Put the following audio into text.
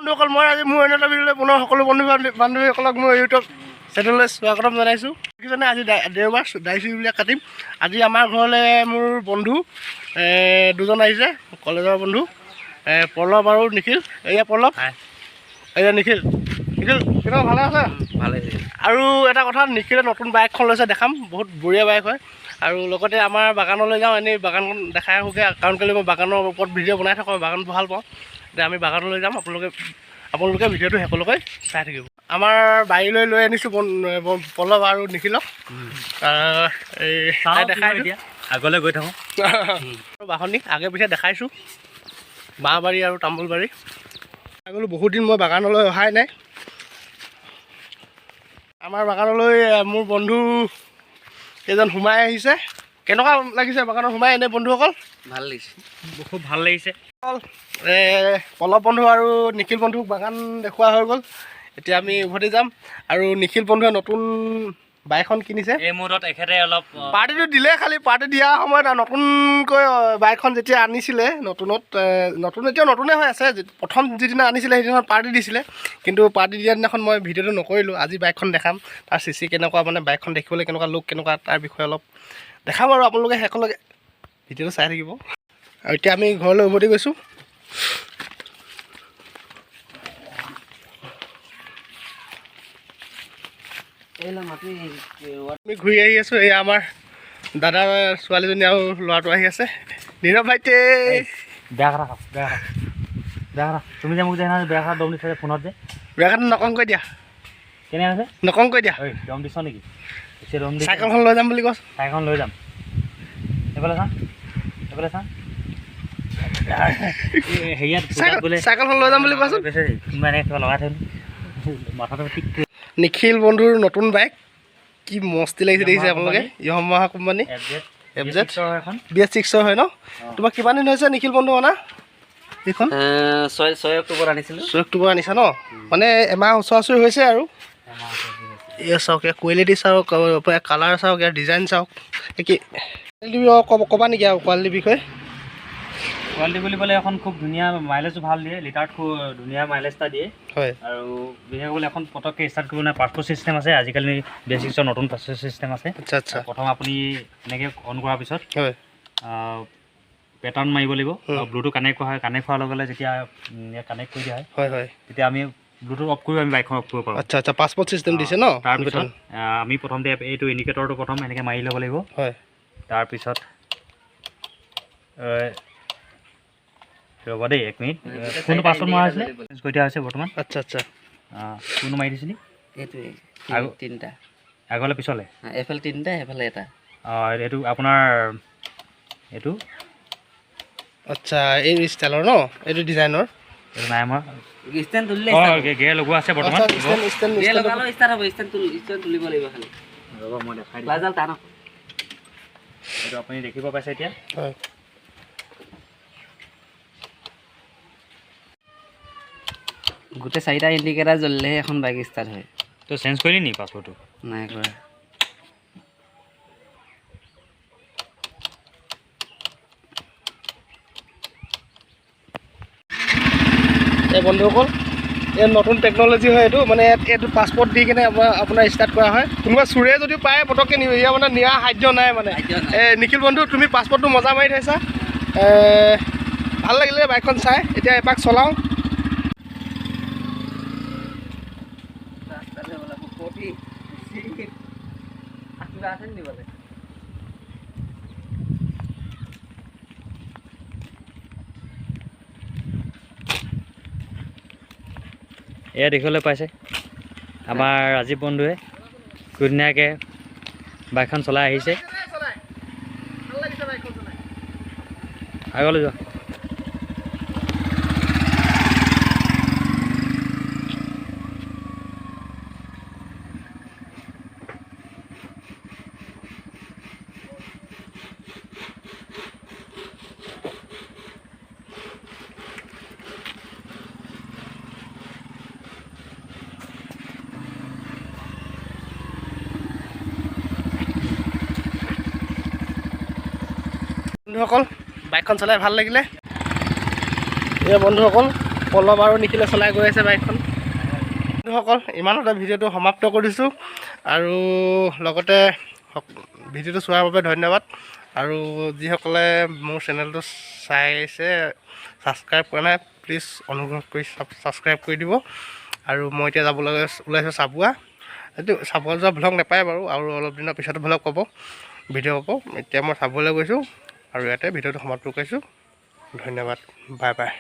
বন্ধুসকল, মই আজি মোৰ অন্য এটা ভিডিঅ'লৈ পুনৰ সকলো বন্ধু বান্ধৱীসকলক মোৰ ইউটিউব চেনেললৈ স্বাগতম জনাইছোঁ। দেখিছেনে, আজি দেওবাৰ, দাড়ি চুলিবিলাক কাটিম। আজি আমাৰ ঘৰলৈ মোৰ বন্ধু দুজন আহিছে, কলেজৰ বন্ধু, পল্লৱ আৰু নিখিল। এয়া পল্লৱ, এয়া নিখিল। নিখিল, কেনেকুৱা, ভালে আছে? ভালে। আৰু এটা কথা, নিখিলে নতুন বাইকখন লৈছে, দেখাম, বহুত বঢ়িয়া বাইক হয়। আৰু লগতে আমাৰ বাগানলৈ যাওঁ, এনেই বাগানখন দেখাই আহোঁগৈ। কাৰণ কেলৈ, মই বাগানৰ ওপৰত ভিডিঅ' বনাই থাকোঁ, বাগান ভাল পাওঁ। এতিয়া আমি বাগানলৈ যাম, আপোনালোকে আপোনালোকে ভিডিঅ'টো শেষলৈকে চাই থাকিব। আমাৰ বাৰীলৈ লৈ আনিছোঁ পল্লৱ আৰু নিখিলক। এই দেখাই দিওঁ। এতিয়া আগলৈ গৈ থাকোঁ। বাহনি আগে পিছে দেখাইছোঁ, বাঁহবাৰী আৰু তামোলবাৰী। আগলৈ বহুত দিন মই বাগানলৈ অহাই নাই। আমাৰ বাগানলৈ মোৰ বন্ধু কেইজন সোমাই আহিছে। কেনেকুৱা লাগিছে বাগানত সোমাই এনেই বন্ধুসকল? ভাল লাগিছে, খুব ভাল লাগিছে। পল্লৱ বন্ধু আৰু নিখিল বন্ধুক বাগান দেখুওৱা হৈ গ'ল। এতিয়া আমি উভতি যাম। আৰু নিখিল বন্ধুৱে নতুন বাইকখন কিনিছে। এই মুহূৰ্তত এখেতে অলপ পাৰ্টিটো দিলে, খালি পাৰ্টি দিয়াৰ সময়ত আৰু নতুনকৈ বাইকখন যেতিয়া আনিছিলে নতুনত, নতুন, এতিয়াও নতুনে হৈ আছে। প্ৰথম যিদিনা আনিছিলে, সেইদিনাখন পাৰ্টি দিছিলে। কিন্তু পাৰ্টি দিয়া দিনাখন মই ভিডিঅ'টো নকৰিলোঁ। আজি বাইকখন দেখাম, তাৰ চিচি কেনেকুৱা, মানে বাইকখন দেখিবলৈ কেনেকুৱা, লুক কেনেকুৱা, তাৰ বিষয়ে অলপ দেখাম। আৰু আপোনালোকে শেষলৈকে ভিডিঅ'টো চাই থাকিব। আৰু এতিয়া আমি ঘৰলৈ উভতি গৈছোঁ। আমি ঘূৰি আহি আছোঁ। এই আমাৰ দাদা, ছোৱালীজনী আৰু ল'ৰাটো আহি আছে। নীৰৱ ভাইটি। বেয়া কথা খাওক, বেয়া কথা, বেয়া কথা। তুমি যে মোক যে সেইদিনা বেয়া কথা দম দিছা যে ফোনত যে। বেয়া কথা নকংকৈ দিয়া। কেনেকৈ আছে? নকংকৈ দিয়া। ঐ, দম দিছ নেকি? পিছে দম দিছ। চাইকেলখন লৈ যাম বুলি কৈছ। চাইকেলখন লৈ যাম। এইফালে চা, এইফালে চা। এই হেৰিয়াত পূজাত বোলে চাইকেলখন লৈ যাম বুলি কোৱাচোন। কৈছে, কোনোবা এনেকৈ কিবা লগাই থৈ মাথাটো ঠিক। নিখিল বন্ধুৰ নতুন বাইক, কি মস্তি লাগিছে, দেখিছে আপোনালোকে? Yamaha company. F Z. F Z. এখন। BS 6ৰ হয় ন? তোমাৰ কিমান দিন হৈছে নিখিল বন্ধু অনা এইখন? 6 অক্টোবৰ আনিছিলোঁ। 6 অক্টোবৰ আনিছা ন? মানে এমাহ ওচৰা ওচৰি হৈছে। আৰু এই চাওক, ইয়াৰ কোৱালিটি চাওক, ইয়াৰ কালাৰ চাওক, ইয়াৰ ডিজাইন চাওক। এই কি ক'বা নেকি আৰু কোৱালিটিৰ বিষয়ে? কোৱালিটি বুলি ক'লে এখন খুব ধুনীয়া, মাইলেজো ভাল দিয়ে, লিটাৰত খুব ধুনীয়া মাইলেজ এটা দিয়ে। আৰু বিশেষকৈ বোলে এখন পটককৈ ষ্টাৰ্ট কৰিব নোৱাৰে, পাছপ'ৰ্ট চিষ্টেম আছে। আজিকালি BS 6ৰ নতুন পাছপ'ৰ্ট চিষ্টেম আছে। আচ্ছা আচ্ছা প্ৰথম আপুনি এনেকৈ অন কৰাৰ পিছত পেটাৰ্ণ মাৰিব লাগিব। আৰু ব্লুটুথ কানেক্ট কৰা হয়। কানেক্ট হোৱাৰ লগে লগে যেতিয়া কানেক্ট কৰি দিয়া হয়, হয় হয় তেতিয়া আমি ব্লুটুথ অফ কৰিও আমি বাইকখন অফ কৰিব পাৰোঁ। আচ্ছা আচ্ছা, পাছপ'ৰ্ট চিষ্টেম দিছে ন? তাৰপিছত আমি প্ৰথমতে এইটো ইণ্ডিকেটৰটো প্ৰথম এনেকৈ মাৰি ল'ব লাগিব। তাৰপিছত ৰ'ব দেই এক মিনিট। কোনটো পাছৱৰ্ড মৰা হৈছিলে? চেঞ্জ কৰি দিয়া হৈছে বৰ্তমান। আচ্ছা আচ্ছা কোনটো মাৰি দিছিলি? এইটোৱে। তিনিটা। আগলৈ পিছলৈ? এইফালে তিনিটা, সেইফালে এটা। অঁ, এইটো আপোনাৰ এইটো। আচ্ছা, এই ষ্টাইলৰ ন, এইটো ডিজাইনৰ? এইটো নাই আমাৰ। ষ্টেণ্ড তুলিলে। অঁ, গেয়াৰ লগোৱা আছে বৰ্তমান। আচ্ছা, ষ্টেণ্ড ষ্টেণ্ড গিয়েৰ ষ্টেণ্ড লগালেও ষ্টাৰ্ট হ'ব। ষ্টেণ্ড তুলিব লাগিব খালি। ৰ'ব, মই দেখাই দিছোঁ। ক্লাছডাল টান। এইটো আপুনি দেখিব পাইছে এতিয়া। হয়। গোটেই চাৰিটা ইণ্ডিকেটাৰ জ্বলিলেহে এখন বাইক ষ্টাৰ্ট হয়। তই চেঞ্জ কৰিলি নি পাছৱৰ্ডটো? নাই কৰা। এই বন্ধুসকল, এই নতুন টেকন'লজি হয় এইটো। মানে ইয়াত এইটো পাছপৰ্ট দি কিনে আপোনাৰ আপোনাৰ ষ্টাৰ্ট কৰা হয়। কোনোবা চোৰে যদি পায়, পটককৈ নিব। ইয়াৰ মানে নিয়া সাধ্য নাই মানে। সাধ্য নাই। এই নিখিল বন্ধু, তুমি পাছপৰ্টটো মজা মাৰি থৈছা। ভাল লাগিলে বাইকখন চাই। এতিয়া এপাক চলাওঁ। ৰাস্তালৈ ওলাব কফি কিবা আছে নি দিবলৈ? এয়া দেখিবলৈ পাইছে, আমাৰ ৰাজীৱ বন্ধুৱে ধুনীয়াকৈ বাইকখন চলাই আহিছে। ভাল লাগিছে বাইকখন চলাই। আগলৈ যোৱা। বন্ধুসকল, বাইকখন চলাই ভাল লাগিলে। এয়া বন্ধুসকল। পল্লৱ আৰু নিখিলে চলাই গৈ আছে বাইকখন। বন্ধুসকল, ইমানতে ভিডিঅ'টো সমাপ্ত কৰিছোঁ আৰু লগতে ভিডিঅ'টো চোৱাৰ বাবে ধন্যবাদ। আৰু যিসকলে মোৰ চেনেলটো চাইছে, ছাবস্ক্ৰাইব কৰা নাই, প্লিজ অনুগ্ৰহ কৰি ছাবস্ক্ৰাইব কৰি দিব। আৰু মই এতিয়া যাবলৈ ওলাইছোঁ চাবুৱা। এইটো চাবুৱা যোৱা ভ্লগ নাপায় বাৰু, আৰু অলপ দিনৰ পিছত ভ্লগ পাব, ভিডিঅ' পাব। এতিয়া মই চাবুৱালৈ গৈছোঁ আৰু ইয়াতে ভিডিঅ'টো সমাপ্ত কৰিছোঁ। ধন্যবাদ, বাই বাই।